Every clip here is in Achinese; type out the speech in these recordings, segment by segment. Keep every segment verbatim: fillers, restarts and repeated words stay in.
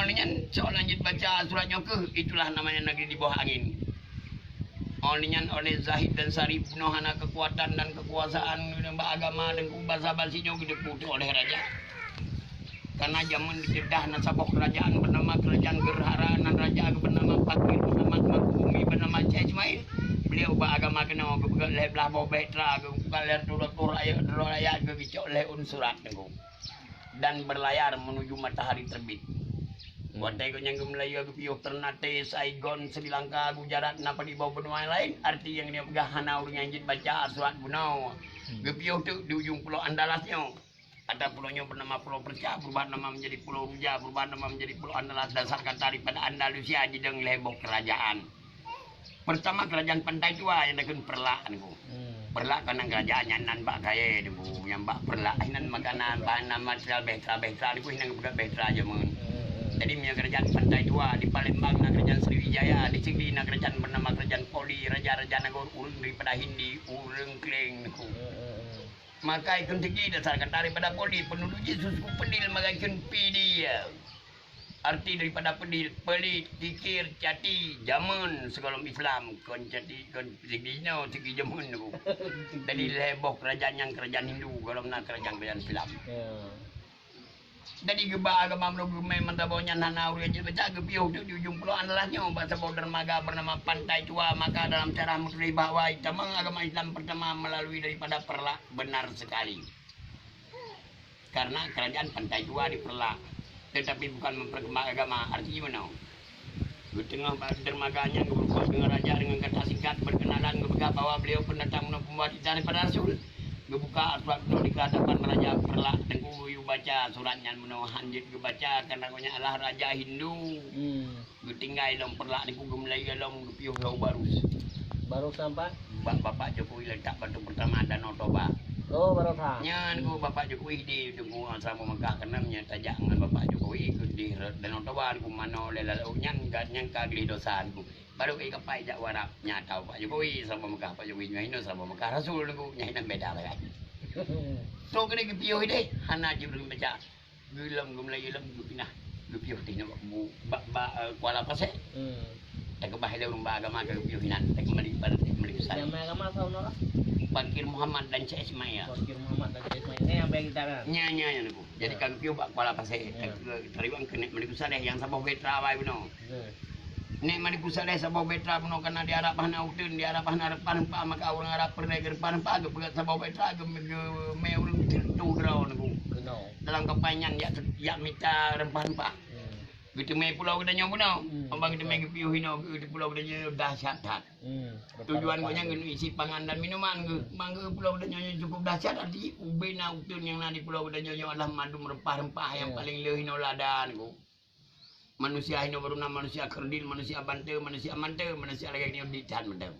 Nyan, soe nyang jeuet baca surat nyoe keuh, itulah namanya negeri di bawah angin. Óh lheueh nyan, oleh Zahid dan Syarif bunoe hana keukuatan dan keukuasaan bak agama dan basa-basi nyoe geuteupeue oleh raja. Karena jameun di Jeddah na saboh keurajaan bernama Keurajaan Geurhara, nan raja bernama Fakir Muhammad Makhumi bernama Syekh Ismail. Beliau bak agama keunoe geupeugah lhèe blaih boh bahtera, geupeugah lhèe reutôh rakyat, reutôh rakyat geugicok lhèe ôn surat nyoe dan berlayar menuju matahari terbit. Watèe gobnyan geumeulayeue geupiôh Ternate, Saigon, Sri Lanka, Gujarat, na padub boh benua laén, arti nyang geupeugah hana ureueng nyang jeuet baca surat bunoe. Geupiôh teuk di ujong pulo Andalas nyoe. Ada pulo nyoe bernama Pulo Perca, berubah nama menjadi Pulo Ruja, berubah nama menjadi Pulo Andalas, dasar kata daripada Andalusia jidong lhèe boh kerajaan. Pertama kerajaan Pantai Tua nyang takheun Perlak niku. Hmm. Perlak kana kerajaan nyan nan bak kayèe niku, nyang bak Perlak nan makanan bahan material bahtera-bahtera niku, nyang geupeugah bahtera jameun. Hmm, hmm. Jadi meunyoe kerajaan Pantai Tua, di Palembang na kerajaan Sriwijaya, di Sigli na kerajaan bernama Kerajaan Poli, raja-raja nanggroe ureueng daripada Hindi, ureueng Kléng niku. Hmm, hmm, hmm. Maka ikheun Sigli dasar kata daripada Poli, penduduk jih suku Pedil, maka ikheun Pidie. Arti daripada Pedil, pelit, kikir, cati, jameun sigohlom Islam, kon cati, kon Sigli nyoe, Sigli jameun tu. Jadi lhèe boh kerajaan nyang kerajaan Hindu, gohlom na kerajaan-kerajaan Islam. Ya. Jadi geuba agama meunurot geumè mantong boh nyan hana ureueng jeuet baca, geupiôh teuk di ujong pulo Andalas nyoe bak saboh dermaga bernama Pantai Tua, maka dalam sejarah meutuléh bahwa tamong agama Islam pertama melalui daripada Perlak, benar sekali. Karena kerajaan Pantai Tua di Perlak, tetapi bukan memperkembang agama, arti jih meunoe. Geuteungoh bak dermaga nyan geubeureukat deungon raja deungon kata singkat, berkenalan, geupeugah bahwa beliau pendatang meunurot pembuat hidayah daripada Rasul. Geubuka surat bunoe di hadapan Raja Perlak, Teungku geuyue baca surat nyan meunoe, han jeuet geubaca karena gobnyan adalah raja Hindu. Hmm. Geutinggai lom Perlak niku, geumeulayeue lom geupiôh lom Barus. Barus sampai? Bak Bapak Jokowi letak batu pertama Danau Toba. Oh, Barus ha. Nyan ku Bapak Jokowi di Teungku Sambo Mekah, keunan nyan tajak ngon Bapak Jokowi di Danau Toba, ku manoe lé lalu nyan, nyan ka gleh dosa ku. Baru ka kapai jak u Arab, nyata Pak Jokowi Sambo Mekah, Pak Jokowi nyoe hino Sambo Mekah Rasul ku, nyan hino beda lah kan. So kena geupiôh deh, hana jeuet ureueng baca. Geulom geumeulayeue lom geupinah, geupiôh teuh nyoe bak bu-, bak, bak, eh, Kuala Pasè. Hmm. Takeubah lé ureueng bak agama ka geupiôh inan, takeumali bak Malikussaleh. Nama agama saudara? Fakir Muhammad dan Syekh Ismail. Fakir Muhammad dan Syekh Ismail. Ini yang bagi kita kan? Nya, nya, nya, niku. Jadi, ya, ka geupiôh bak Kuala Pasè. Ya. Takeubah tariwang keuneuk Malikussaleh nyang saboh bahtera awai bunoe. Ya. Nèk Malikussaleh saboh bahtera bunoe kana di Arab hana uteuen, di Arab hana reumpah-reumpah, maka ureueng Arab peureulèe reumpah-reumpah geupeugah saboh bahtera geu-, geumè ureueng teutu droe niku. Keunoe. Dalam kapai nyan jak, jak mita reumpah-reumpah. Hmm. Geuteumè pulo geutanyoe bunoe. Hmm. Ban geuteumè geupiôh inoe geu-, pulo geutanyoe dahsyat that. Hmm. Tujuan gobnyan geuneuk isi pangan dan minuman geuh. Ban geu-, pulo geutanyoe nyoe cukup dahsyat, arti ubé na uteuen nyang na di pulo geutanyoe nyoe adalah mandum reumpah-reumpah nyang, ya, paleng le inoe lada niku. Manusia hinoe baru na manusia kerdil, manusia bante, manusia mante, manusia lagèe nyoe di that mantong.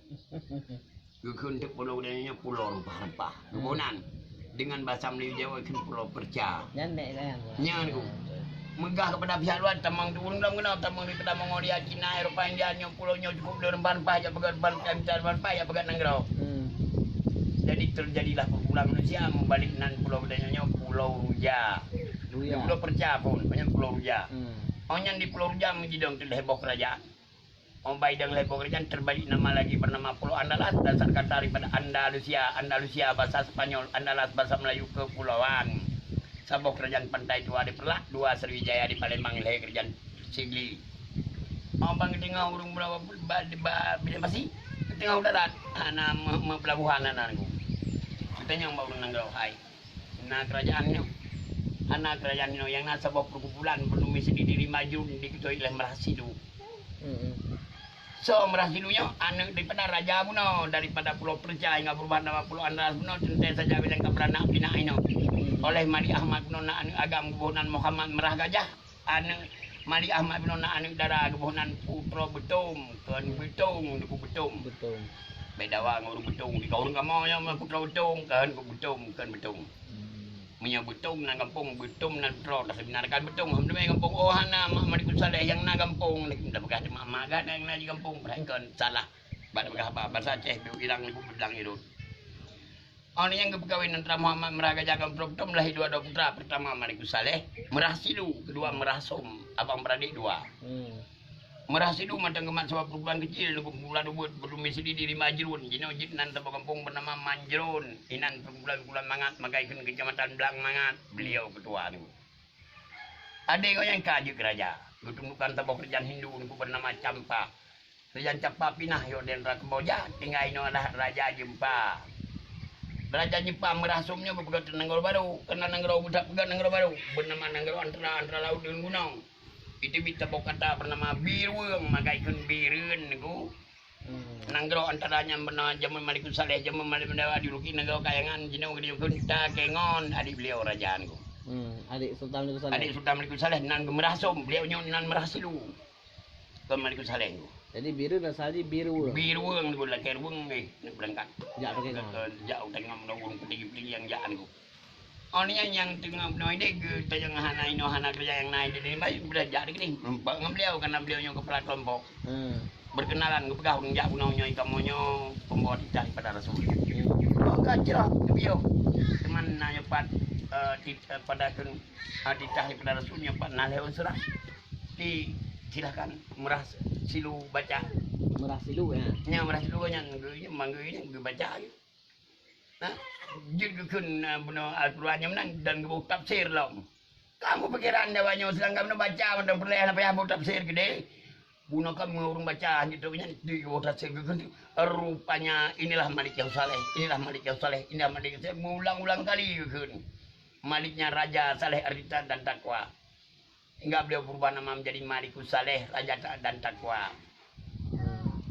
Geukheun teuk pulo dan nyoe pulo reumpah-reumpah. Geuboh nan. Dengan bahasa Melayu Jawa kheun pulo perca. Nyan dek kan? Nyan ku. Meugah kepada pihak luar, tamong di ureueng dalam keunoe, tamong daripada Mongolia, Cina, Eropa, India, nyoe pulo nyoe cukup le reumpah-reumpah, jak peugöt ban, reumpah-reumpah, jak peugöt nanggroe. Hmm. Jadi terjadilah perkumpulan manusia, meubalek nan pulo geutanyoe nyoe Pulo Ruja. Ruja. Pulo perca phon, nyan Pulo Ruja. Hmm. Oh, nyan di Pulo Ruja meujidong teuh lhèe boh keurajaan. Oh, bai dong lhèe boh keurajaan terbalik nama lagi bernama Pulo Andalas, dasar kata daripada Andalusia, Andalusia bahasa Spanyol, Andalas bahasa Melayu kepulauan. Saboh keurajaan Pantai Tua di Perlak, dua Sriwijaya di Palembang, lhèe keurajaan Sigli. Oh, ban geuteungoh ureueng ba-, ba-, ba-, Bidang Pasi, geuteungoh u darat, hana me-, me-, peulabohan hana niku. Geutanyong bak ureueng nanggroe, hai. Na keurajaan nyoe. Hana keurajaan nyoe, nyang na saboh perkumpulan, bernama Sidi Diri Majnun, diketuai lé Meurah Sidu. Hmm. So, Meurah Sidu nyoe aneuk daripada raja bunoe, daripada Pulo Perca hingga berubah nama Pulo Andalas bunoe, teuntèe saja bilang ka beuranak pinak inoe. Oleh Malik Ahmad bunoe na aneuk agam geuboh nan Muhammad Meurah Gajah. Aneuk Malik Ahmad bunoe na aneuk dara geuboh nan Putroe Beutông, kon Beutông, Teungku Beutông. Beutông. Beda wa ngon ureueng Beutông. Di ureueng kamoe nyoe Putroe Beutông, kon Beutông, kon Beutông. Hmm. Meunyoe Beutông na gampông, Beutông na putroe, dah seubeuna kan Beutông. Alhamdulillah gampông, oh, hana mak Malik Saleh nyang na gampông, dah peugah mak-mak gata nyang na di gampông, padahai kon salah. Bak peugah ba-, bahasa Aceh, beu ilang ibu bilang irot. Oh, nyang geupeukawen antara Muhammad Meurah Gajah ngon Prok Tom lahé dua droe putra, pertama Malikus Saleh, Meurah Silu, kedua Meurah Som, abang beradik dua. Hmm. Meurah Silu mantong geumat saboh perkumpulan kecil, nunggu perkumpulan ubit, berdumi sendiri di Majrun, jinoe jeuet nan saboh gampông bernama Manjrun, inan perkumpulan-perkumpulan mangat, makai kheun kecamatan Blang Mangat, beliau ketua nunggu. Adé gobnyan ka jeuet keu raja, geutundukkan saboh keurajeuen Hindu nunggu bernama Campa. Raja Campa pinah yoh di nanggroe Kamboja, tinggai inoe adalah Raja Jeumpa. Raja Jeumpa Meurah Som nyoe geupeugöt nanggroe barô, keunan nanggroe geupeugöt nanggroe barô, beunama nanggroe antara, antara laôt deungon gunong. Itu bit saboh kata beunama Birueng, magai kheun Bireuen nyoe. Hmm. Nanggroe antara nyan beuna jameun Malikus Saleh, jameun Malik Mendawa di Ruki nanggroe Kayangan, jinoe geudiyong kheun Takengon, adik beliau raja nyoe. Hmm, adik Sultan Malikus Saleh. Adik Sultan Malikus Saleh nan Meurah Som, beliau nyoe nan Meurah Silu. Kon Malikus Saleh tu. Jadi Bireuen asai jih Birueng. Birueng tu lakèe rueng eh, nak beurangkat. Jak pakai ngon. Jak u tengah meunurun peudigi-peudigi nyang jak tu. Oh, ni nyang, nyang teungoh bunoe deh, geu-, tajang hana inoe, hana keureuja nyang na ideh, baik beurajak deh, geuning. Meureumpok ngon beliau, karena beliau nyoe keupala keulompok. Hmm. Beureukenalan, geupeugah, "Ureueng jak bunoe nyoe, kamoe nyoe pembawa titah daripada Rasul." Hmm. Oh, ka jroh, geubiyeu. Teuma na nyoe pat, eh, tit-, eh, pada kheun, eh, titah daripada Rasul nyoe pat na lhèe unsur. Di, silakan, Meurah Silu baca. Meurah Silu, ya. Nya, Meurah Silu nyan, geu-, manggeu nyan, geubaca. Nah, jeuet geukheun, eh, bunoe Al-Quran nyang meunan dan geuboh tafsir lom. Kamoe pikiran dawa nyoe, sedangkan bunoe baca mantong peureulèe hana payah boh tafsir keudeh. Bunoe kamoe ureueng baca hanjeuet trok nyan, di geuboh tafsir geukheun, "Rupanya inilah Malik yang saleh, inilah Malik yang saleh, inilah Malik yang saleh." Meuulang-ulang kali geukheun, "Malik nyan raja, saleh, arti dan takwa." Hingga beliau berubah nama menjadi Malikus Saleh, Raja Taat dan Takwa.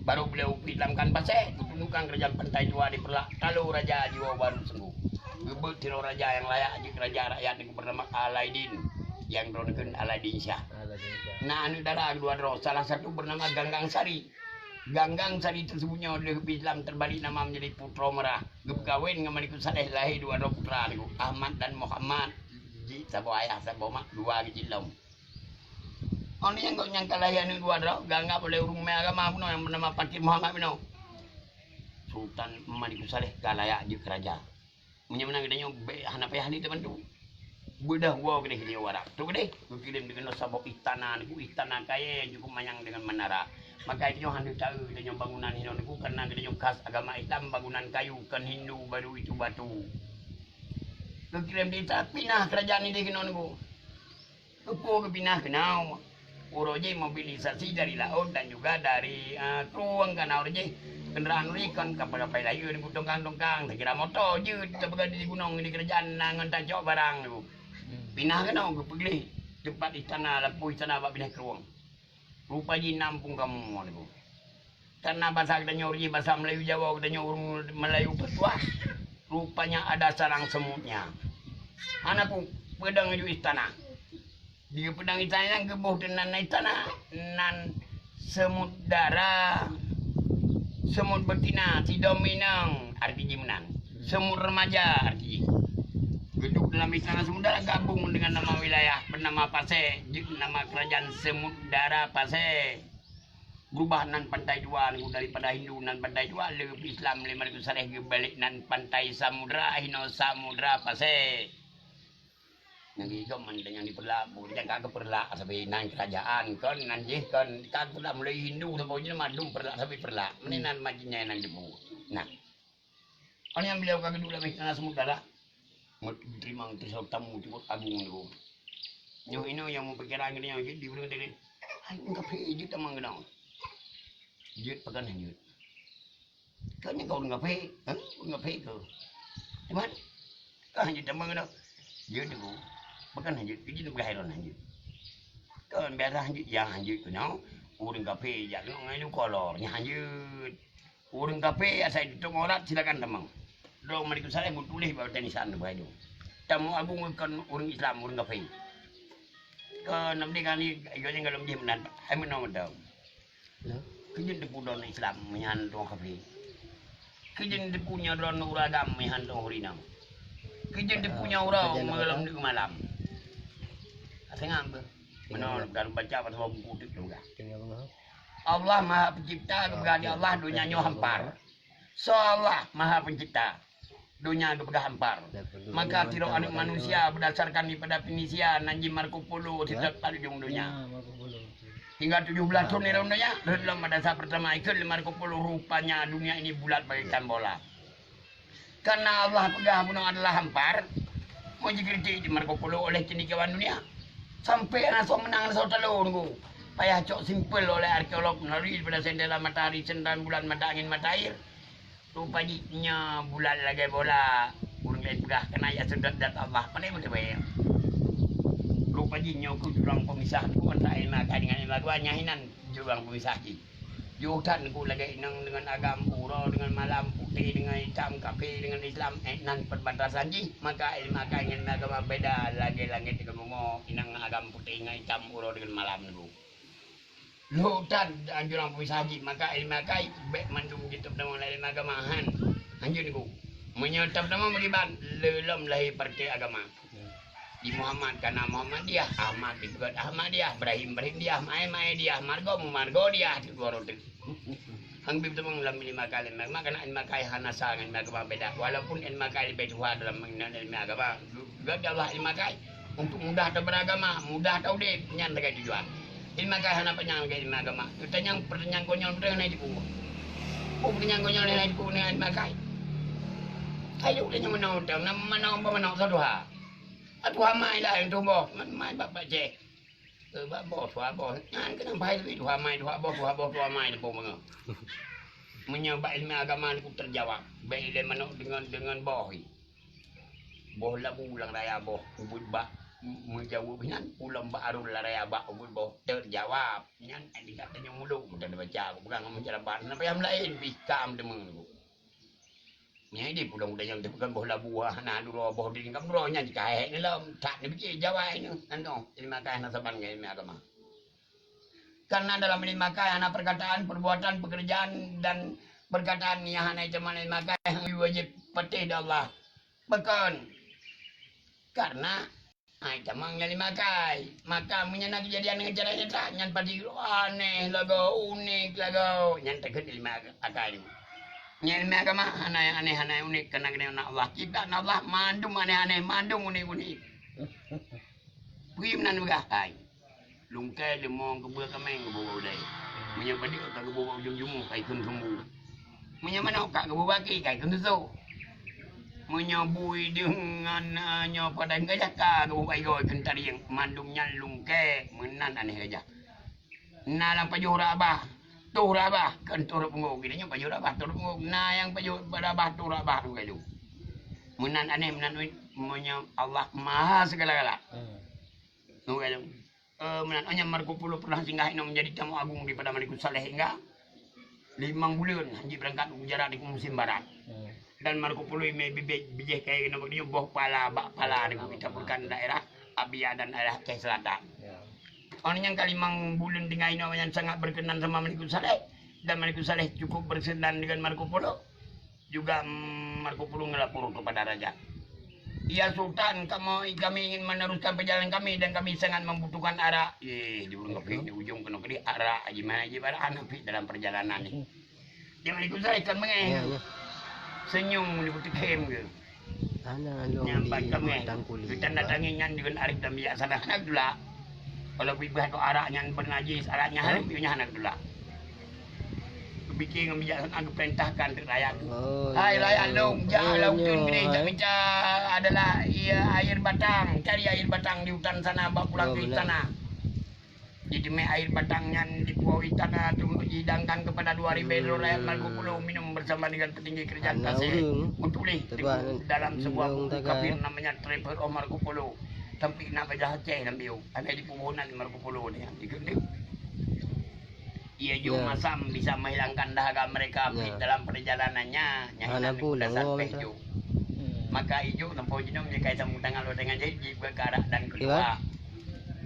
Baru beliau Islamkan Pasè, geutundukkan kerajaan Pantai Jua di Peureulak, talo raja jiwoe baru sunggoh. Geubeuet sidroe raja nyang layak jeuet raja rakyat nyang bernama Alaidin, nyang droeneuh kheun Alaidin Syah. Alaidin Syah. Na aneuk dara keudua droe, salah satu bernama Ganggang Sari. Ganggang Sari tersebut nyoe lheueh Islam terbalik nama menjadi Putroe Meurah. Geupeukawen ngon Malikus Saleh, lahé dua droe putra nyoe, Ahmad dan Muhammad. Jih saboh ayah saboh mak, dua geucit lom. Oh, ni nyang gobnyan ka lahé aneuk dua droe, geuanggap oleh ureueng ramé agama bunoe nyang bernama Pakir Muhammad bunoe. Sultan Malikus Saleh ka layak jeuet keu raja. Meunyoe meunan geutanyoe bèk hana payah lé tabantu. Beudôh woe keudeh nyoe warak. Trok keudeh, geukirém di keunoe saboh istana, nyoe istana kayèe nyang cukup manyang deungon menara. Maka nyoe hana taeu geutanyoe bangunan inoe nyoe, karena geutanyoe khas agama Islam, bangunan kayu, kon Hindu baru itu batu. Geukirém di istana, pinah kerajaan ideh keunoe nyoe. Keupeue geupinah keunoe? Uroe jih mobilisasi dari laôt dan juga dari, eh, krueng, karena uroe jih kendaraan uroe jih kon kapai-kapai layeue nyoe, tongkang-tongkang, saya kira moto jeuet tapeugah di gunong di kerajaan na ngon tacok barang nyoe. Pinah keunoe geupeugleh teumpat istana, lampôh istana bak binéh krueng. Rupa jih na muphom kamoe nyoe. Karena basa geutanyoe jih basa Melayu Jawa, geutanyoe ureueng Melayu peutuah. Rupanya ada sarang semutnya. Hana peue, peudong laju istana. Di peudong istana nyan geuboh teunan istana, nan semut dara, semut betina, sidom inong, arti jih meunan. Semut remaja, arti jih. Geuduek dalam istana semut dara gabung dengan nama wilayah bernama Pasè, jeuet nama kerajaan Semut Dara Pasè. Beurubah nan Pantai Jua nyoe daripada Hindu nan Pantai Jua, lheueh Islam lé Malikus Saleh geubalek nan Pantai Samudra, hinoe Samudra Pasè. Nyang gigom man nyang di Peureulak, bu nyang ka keu Peureulak sabe nan kerajaan, kon nan jih kon ka Peureulak mulai Hindu sampoe jih mandum Peureulak sabe Peureulak. Meunan nan majinnya nan jeubu. Nah. Kon nyang beliau ka geuduek lam istana Samudra. Meuteurima teusoe tamu cukup agung nyoe. Nyoe inoe nyang meupikiran geutanyoe jeuet di ureueng teuh. Hai, ureueng kafé jeuet tamong keunoe. Jeuet pakon hana jeuet. Kon nyan ka ureueng kafé, hah? Ureueng kafé keu. Cuman, kon hana jeuet tamong keunoe. Jeuet teungku. Pakon hana jeuet, keu jeuet peugah droe hana jeuet. Kon biasa hana jeuet, nyang hana jeuet keunoe. Ureueng kafé jak keunoe ngon ilu kolor, nyan hana jeuet. Ureueng kafé asai tutong aurat silakan tamong. Droe Malikus Saleh meutuléh bak batèe nisan bak idong. Tamu agung kon ureueng Islam, ureueng kafé. Kon nam deh kali, igoe nyan golom jih meunan, ai meunoe mantong. Keu jeuet teupeu droe Islam meuhan droe kafé. Keu jeuet teupeu nyoe droe ureueng agam meuhan droe ureueng inong. Keu jeuet teupeu nyoe droe malam deuk malam. Asai ngam beuh. Meunoe baca bak buku teuk tu. Allah Maha Pencipta, geupeugah di Allah, donya nyoe hampar. Soe Allah Maha Pencipta? Donya geupeugah hampar. Maka sidroe aneuk manusia beudasarkan daripada Fenisia nan jih Marco Polo seutôt pat ujong donya. Hingga tujoh blaih thon di rot donya, rot lom pada saat pertama ikot lé Marco Polo, rupanya dunia ini bulat bagaikan bola. Karena Allah peugah bunoe adalah hampar, mau jikritik di Marco Polo oleh ceundekiawan dunia. Sampai rasa menang rasa talo nunggu. Payah cok simpel oleh arkeolog melalui daripada sendera matahari, sendera bulan, mata angin, mata air. Rupa jih nyoe bulat lagèe bola, ureueng laén peugah keunan jak seudot zat Allah, pandai meuteubèe. Rupa jih nyoe keuh jurang peumisah antara ilmu akai dengan ilmu agama, nyan hinan jurang peumisah jih. Jôh that keuh lagèe inong dengan agam, uroe dengan malam, putéh dengan itam, kafé dengan Islam, eh, nan perbatasan jih. Maka ilmu akai ngon ilmu agama beda lagèe langèt dengan bumoe, inong agam putéh dengan itam, uroe dengan malam nunggu. Lhok that anjuran peumisah jih, maka ilmu akai bèk mandum jiteupeue lé ilmu agama, han. Hanjeuet nunggu. Meunyoe teupeue meukiban, lé lom lahé partai agama. Di Muhammad kana Muhammadiyah, Ahmad dipeugöt Ahmadiyah, Ibrahim Ibrahimdiyah, Mae Maediyah, Margo Mumargodiyah, teuk dua rot teuk. Hang bit teumong lam ilmu akai, ilmu agama, kana ilmu akai hana sa ngon ilmu agama beda. Walaupun ilmu akai leubeh tuha dalam ilmu agama, geupeugöt Allah ilmu akai untuk mudah tabeuragama, mudah taudép, nyan lagèe tujuan. Ilmu akai hana panyang lagèe ilmu agama. Tanyang pertanyaan konyol beutôi hana jipeubuet. Peue pertanyaan konyol hana jipeubuet ngon ilmu akai? Ayo, tanyang meunoe, tanyang meunoe, meunoe, satu hal. Tuha mai lah nyang tuboh, mai bak Pak Ceh. Eh, bak boh, tuha boh. Nyan keunan pai teubiet tuha mai, tuha boh, tuha boh, tuha mai, leupah bangai. Meunyoe bak ilmu agama nyan teujawab, bèk ilèe manok deungon, deungon boh. Boh labu lam raya boh, ubit bak meujaweueb nyan, ulôn bak arôn lam raya bak ubit boh teujawab. Nyan, eh, di gata nyoe muluk, meunan baca, aku peugah ngon meujarabat, na payah meulaén, pih ka meuteumé. Nyan idéh pulang udang nyang teupeugah boh labu, hana duroe boh dinding, ka duroe nyan jikahék ni lom. That ni pike jawai ni, anu, ilmu akai hana saban ngon ilmu agama. Karena dalam ilmu akai hana perkataan, perbuatan, pekerjaan, dan perkataan nyang hana itamong ilmu akai, hana wajéb patéh di Allah. Pakon? Karena Hai, tamong nyang lima akai. Maka, meunyoe na keujadian ngon cara nyata, nyan pasti aneh lagoe, unik lagoe. Nyan takheun ilmu akai nyoe. Nyan ilmu agama, hana nyang aneh, hana nyang unik, karena geutanyoe na Allah. Ciptaan Allah, mandum aneh-aneh, mandum unik-unik. Peue meunan peugah, hai. Lungkée leumong keubeue kaméng geuboh bak ulée. Meunyoe badeuk ka geuboh bak ujong jumu, ka ikheun sumbu. Meunyoe manok ka geuboh bak aki, ka ikheun susoh. Meunyoe bui deungon, eh, nyoe padang gajah ka geuboh bak igoe, ikheun tarieng. Mandum nyan lungkée, meunan aneh gajah. Na lam pajoh rot babah, toh rot babah, kon toh rot punggong. Geutanyoe pajoh rot babah, toh rot punggong. Na nyang pajoh rot babah, toh rot babah, lungkée lom. Meunan aneh, meunan unik, meunyoe Allah Maha Segala-gala. Hmm. Lungkée lom. Eh, meunan, oh, nyan Marco Polo pernah singgah inoe menjadi tamu agung di Padang Malikul Saleh hingga limong buleuen, hanjeuet beurangkat u Gujarat di musim barat. Hmm. Dan Marco Polo imé bibit bijéh kayèe keunoe bak nyoe boh pala bak pala di ditaburkan daerah Abia dan daerah Aceh Selatan. Ya. Oh, nyan ka limong buleuen tinggai inoe nyan sangat berkenan sama Malikul Saleh, dan Malikul Saleh cukup berkenan dengan Marco Polo. Juga, mm, Marco Polo ngelapor kepada raja. "Ya Sultan, kamoe, kami ingin meneruskan perjalanan kami dan kami sangat membutuhkan arak." Eh, di ureueng kafé di ujong keunoe keudéh arak, jimai jibarang aneuk pih dalam perjalanan ni. Dia meuliku saya kan mengeh. Ya, ya. Senyum di putih khem ke. Ana long. Nyampai di kami. Batang kulit. Kita datangi nyan dengan arif dan bijaksana. Hana geutulak. Kalau bibah tu arak nyan bernajis, arak nyan haram, hah? Ianya hana geutulak. Geupike ngon bijaksana, geupeurintahkan keu rakyat. Oh, hai, iya, rakyat lôn, iya, jak lam uteuen keudéh, jak mita adalah, iya, air batang. Cari air batang di hutan sana, bawa pulang ke istana. Oh, benar. Jiteumé air batang nyan dipuwoe istana, teungoh dihidangkan kepada dua ribèe droe rakyat Marco Polo minum bersama dengan petinggi kerajaan Pasé. Meutuléh dalam sebuah buku kafir namanya Travel of Marco Polo. Tapi na bahasa Aceh lam biôh. Ada di pubunan Marco Polo ni, di Gendeng. Ia jok masam bisa menghilangkan dahaga mereka, tapi dalam perjalanannya, nyan hana peue lom, peh jok. Hmm. Maka ijok sampoe jinoe meunyoe kai sambung tangan lôn dengan jahit, jibuka arak dan keudua.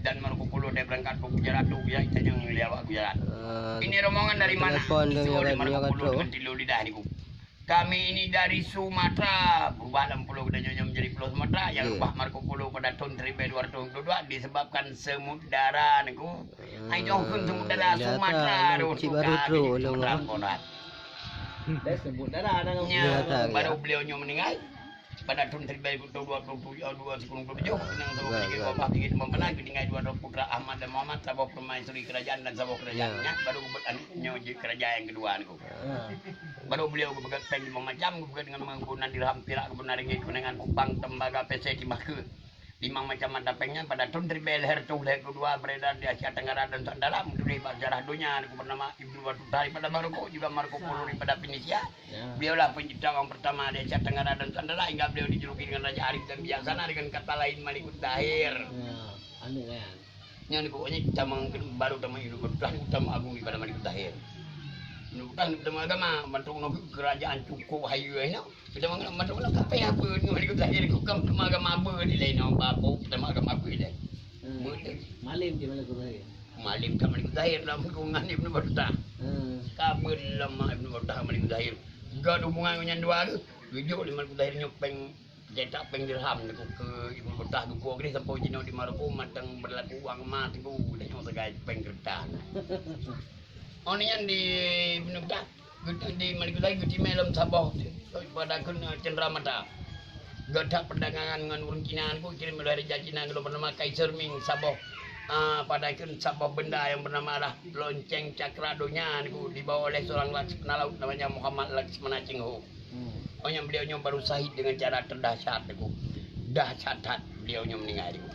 Dan Marco Polo dia berangkat ke Gujarat tu, ya, kita yang lewat Gujarat. Eh, ini rombongan dari mana? Disuruh oleh Marco Polo dengan tilu lidah niku. Kami ini dari Sumatera. Berubah lam pulo geutanyoe nyoe menjadi pulo Sumatera. Yang rubah Marco Polo pada tahun seribu dua ratus dua puluh dua disebabkan semut dara niku. Hai, jong pun semut dara Sumatera tu. Cik baru tu, Sumatera. Dah sebut dara dah. Nya, baru beliau nyoe meninggal. Pada thôn seribu dua puluh tujuh, dua sikureueng puluh tujuh, nang saboh Ya, peunyakét ya. wabah peunyakét peumanah, geutinggai dua droe putra Ahmad dan Muhammad, saboh permaisuri kerajaan dan saboh kerajaan. Ya. Nyan baru geubuet aneuk nyoe jeuet kerajaan yang kedua niku. Ya. Baru beliau geupeugét péng limong macam, geupeugét dengan meubunan dirham, pirak geubunan ringgit, kuningan kupang, tembaga, pesek, timah keu. Limong macam mata péng nyan pada thôn seribu lhèe reutôh lhèe keudua beredar di Asia Tenggara dan Nusantara, meutuléh bak sejarah donya niku bernama Ibnu Battuta daripada Maroko, juga Marco Polo daripada Venesia. Ya. Beliaulah pencipta orang pertama di Asia Tenggara dan Nusantara, hingga beliau dijuluki dengan Raja Arif dan Bijaksana, dengan kata lain Malikul Zahir. Ya, anu kan. Nyan niku, nyan tamong, baru tamong Ibnu Battuta, tamong agung daripada Malikul Zahir. Ibnu Battuta tamong agama, bantuk nyoe kerajaan cukup hayeue nyoe. Tamong, bantuk nyoe kape apa nyoe Malikul Zahir, ku kam tamong agama apa di lain, nyoe apa tamong agama apa di lain. Hmm. Betul. Malim di Malikul Zahir. Malim ka Malikul Zahir dalam hubungan Ibnu Battuta. Hmm. Ka beulama Ibnu Battuta Malikul Zahir. Gak hubungan nyan dua tu, tujuh lima Malikul Zahir nyoe péng, cetak péng dirham niku keu Ibnu Battuta, geupuwoe geuh sampoe jinoe di Maroko, mantong berlaku uang emas niku, dah nyoe sagai péng kertas. Oh, nyan di Ibnu Battuta. Geuteuk di Malikul Zahir geutimé lom saboh, pada kheun, eh, cendera mata. Geutak perdagangan ngon ureueng Cina niku, kirim lé raja Cina, geuh bernama Kaiser Ming, saboh, ah, pada kheun saboh benda yang bernama adalah lonceng cakra donya niku dibawa oleh seorang laksamana laut namanya Muhammad Laksamana Cheng Ho. Hmm. Oh, nyang beliau nyoe baru syahid dengan cara terdahsyat niku. Dahsyat that beliau nyoe meninggai niku.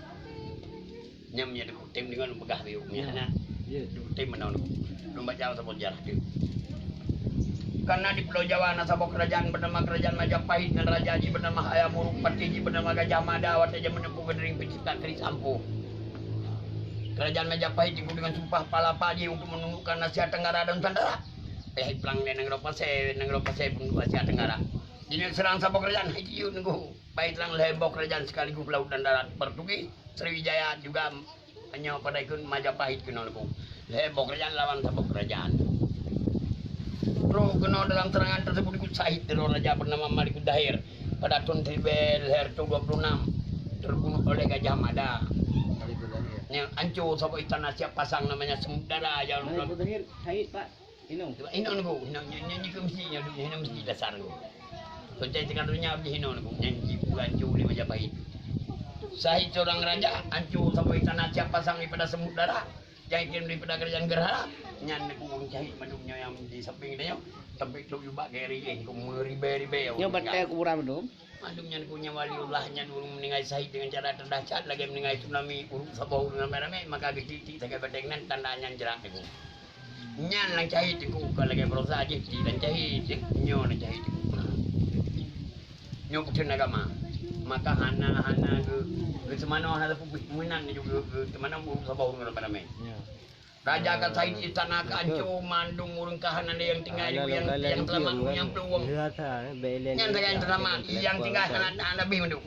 Nyan meunyo dikutem deungon peugah biru nyan, Ya. na. Ya. Dikutem meunan. Lôn baca saboh sejarah tu. Karena di Pulau Jawa na saboh kerajaan bernama Kerajaan Majapahit, dan raja jih bernama Hayam Wuruk, patih jih bernama Gajah Mada, watèe jameun Teungku Gandering pencipta keris ampoh. Kerajaan Majapahit jih dengan sumpah palapa jih untuk menundukkan Asia Tenggara dan Nusantara. Eh, perang di Nanggroe Pasè, Nanggroe Pasè pun Asia Tenggara. Jadi serang saboh kerajaan, hai jiyue nunggu. Baik serang lhèe boh kerajaan sekaligus laut dan darat, Portugis, Sriwijaya juga nyoe pada ikut Majapahit keunoe niku. Lhèe boh kerajaan lawan saboh kerajaan. Trok keunoe dalam serangan tersebut ikut syahid sidroe raja bernama Malikul Zahir pada tahun seribu lhèe ratus dua puluh enam, terbunuh oleh Gajah Mada. Malikul Zahir. Yang hancur saboh istana siap pasang namanya Samudera yang Malikul Zahir syahid, Pak. Inong. Inong niku, inong, inong, inong, inong mesti, inong, inong mesti dasar niku. Soncai teuka donya abdi inong niku, nyang jipeue hancô lé Majapahit. Syahid seorang raja, hancô saboh istana siap pasang daripada Samudera, nyang item daripada kerajaan Gerhana, nyan niku ureueng syahid mandum nyoe nyang di samping tanyoe, sampai trok jubak ke ri, eh, niku meuribèe-ribèe ureueng meninggai. Nyoe batèe kuburan mandum. Mandum nyan ku nyan waliullah nyan ureueng meuninggai syahid deungon cara terdahsyat lagèe meuninggai tsunami, ureueng saboh ureueng ramé-ramé, maka geutik-tik sagai bateng nan tanda nyan jrat teungku. Nyan nyang syahid teungku, kon lagèe baroesa jih tik nyang syahid, nyoe nyang syahid teungku. Nyoe peue agama. Maka hana, hana geu-, geuseumanoe hana peubuet meunan juga geu-, geuseumanoe ureueng saboh ureueng ramé-ramé. Ya. Raja ka syahid, istana ka hancô, mandum ureueng ka hana lé nyang tinggai, nyang seulamat, nyang plueng. Nyan sagai nyang seulamat, nyang tinggai hana, hana leubeh mandum.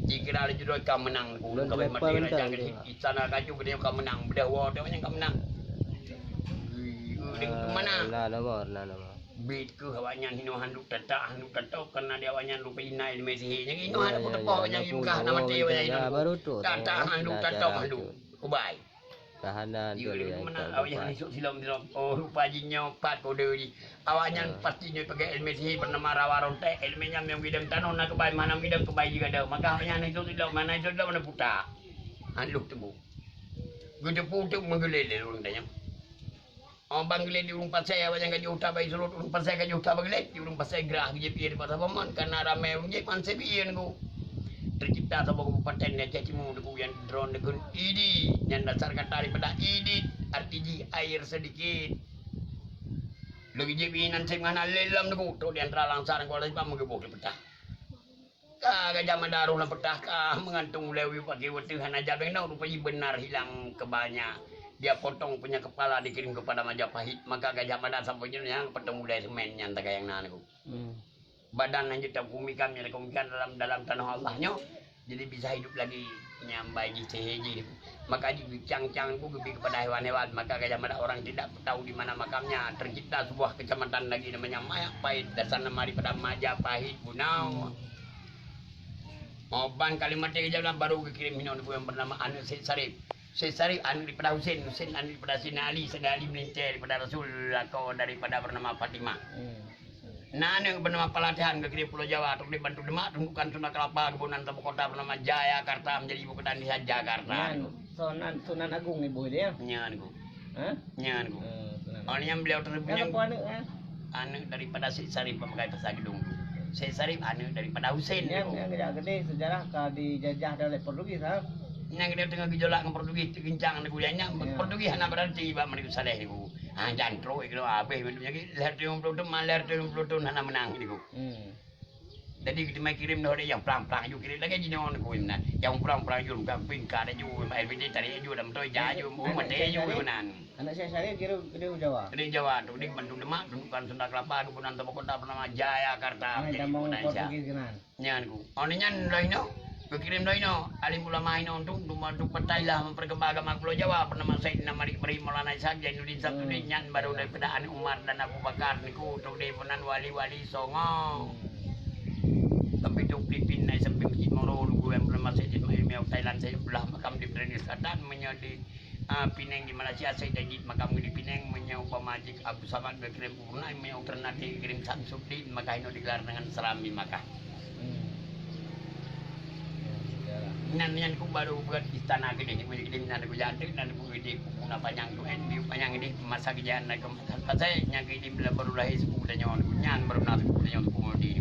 Jikira laju droe ka meunang, ureueng ka mati, raja ka syahid, istana ka hancô, geutanyoe ka meunang, beudôh woe tanyoe nyang ka meunang. Ureueng ka meunang. Bit keuh awaknyan hinoe handuk tatak, handuk tatok, karena di awaknyan rupai na ilmu sihir. Nyang hinoe hana peuteupeue, nyang imeugah na maté awaknyan hinoe. Tatak handuk, tatok handuk. Ubai. Tahanan tu dia. Awaknyan isuk silom-silom. Oh, rupa jih nyoe pat kode jih. Awaknyan pasti nyoe peugah ilmu sihir bernama rawa rontek. Ilmu nyan meunyoe gidong tanoh na keubai, mana gidong keubai jih gada. Maka awaknyan isuk silom, mana isuk silom, mana puta. Hana lheueh teumbu. Geuteupeue teuk meugeulét lé ureueng tanyoe. Oh, ban geulét di ureueng Pasè, awaknyan ka jiôh that bak Surot, ureueng Pasè ka jiôh that bak geulét, di ureueng Pasè grah geujép ie di Pasar Bomon, karena ramé ureueng jép, han sép ie niku. Tercipta saboh kabupaten di Aceh Timu niku nyang droen dikheun Idi, nyan dasar kata daripada idit, arti jih air sedikit. Lheueh geujép ie nyan sép ngon hana lé lom niku, trok di antara Langsa ngon Kuala Simpang meugeuboh di peutah. Ka Gajah Mada rôh lam peutah, ka meugantung ulèe u paki watèe hana jak beng nyoe, rupa jih beunar hilang keubai nyan. Dia potong punya kepala dikirim kepada Majapahit, maka Gajah Mada sampoe jinoe nyang potong ulèe seumén nyan sagai nyang na niku. Hmm. Badan nyan jeuet takumikan, nyang takumikan dalam, dalam tanoh Allah nyoe. Jadi bisa hidup lagi nyang bai jih sihé jih. Maka jih geucang-cang ku geubri kepada hewan-hewan. Maka Gajah Mada orang tidak tahu di mana makamnya. Tercipta sebuah kecamatan lagi namanya Majapahit. Dasar nama daripada Majapahit, Bunau. Oh, ban kalimat tiga jam lah baru geukirim hinoe niku nyang bernama aneuk Syed Sarif. Syed Sarif aneuk daripada Husen, Husen aneuk daripada Saidina Ali, Saidina Ali meulintèe daripada Rasul, lakoe daripada bernama Fatimah. Hmm. Na aneuk bernama Palatihan, geukirém Pulo Jawa, trok di Bantu Demak, tundukan Sunda Kelapa, keubunan Tabu Kota bernama Jayakarta, menjadi ibu kota Indonesia, Jakarta. Nyan, Sunan, Sunan Agung ibu dia. Nyan, Guru. Hah? Nyan, Guru. Eh, Sunan. Oh, nyan beliau terbit. Nyan apa aneuk, eh? Aneuk daripada Syekh Syarif, pemakai pasar gedung. Syekh Syarif aneuk daripada Husain, Guru. Nyan, nyan jak gede sejarah ka dijajah oleh Portugis, ha? Nyan gede teungoh gejolak ngon Portugis, teugincang, Guru. Nyan, nyan, ya, Portugis hana berarti bak Madu Saleh, Guru. Ha, jan trok, Guru, habéh, Guru. Jadi, lahir tujuh puluh thon, lahir tujuh puluh thon hana menang, Guru. Hmm. Jadi, teuma kirém lom, nyang prang-prang aju kirém lagèe jinoe ku meunan. Nyang prang-prang aju, ka pingka aju, ma L P T tarék aju, lam toy ja aju, aneuk, aneuk maté aju Syekh meunan. Aneuk Syekh Syarif kira gede Jawa. Gede Jawa tu, di Bandung Demak, tundukan Sunda Kelapa, keubunan Tabu Kota bernama Jayakarta, ah, jadi ibu kota Indonesia. Portugis keunan. Nyan ku. Oh, nyan lom inoe, geukirém lom inoe, alim ulama inoe tu, tu, tu partai lah memperkembang agama Pulo Jawa, bernama Saidina Malik Ibrahim Maulana Ishak Zainuddin Samsudin, hmm, nyan baru daripada aneuk Umar dan Abu Bakar niku, tu di peunan wali-wali Songo. Hmm. Tapi tu Filipin na sampéng Masjid Moro, lugu yang bernama Saidina Malik Thailand, saya belah makam di Brunei Selatan, meunyoe di, ah, Penang di Malaysia, Said Tajid makam di Penang, meunyoe umpama jih Abu Samad geukirém Brunei, meunyoe Ternate geukirém Samsudin, maka inoe digelar dengan Serambi Makkah. Hmm. Ya, sejarah. Nyan, nyan ku baru buat istana keudéh, keudéh nyan ku jadi, nyan ku gede, ku puna panyang tu, eh, di panyang ini masa kejayaan dan kemasan pasai, nyan ku ini bila baru lahir sepupu tanyoe, nyan baru na sepupu tanyoe, sepupu Mudi.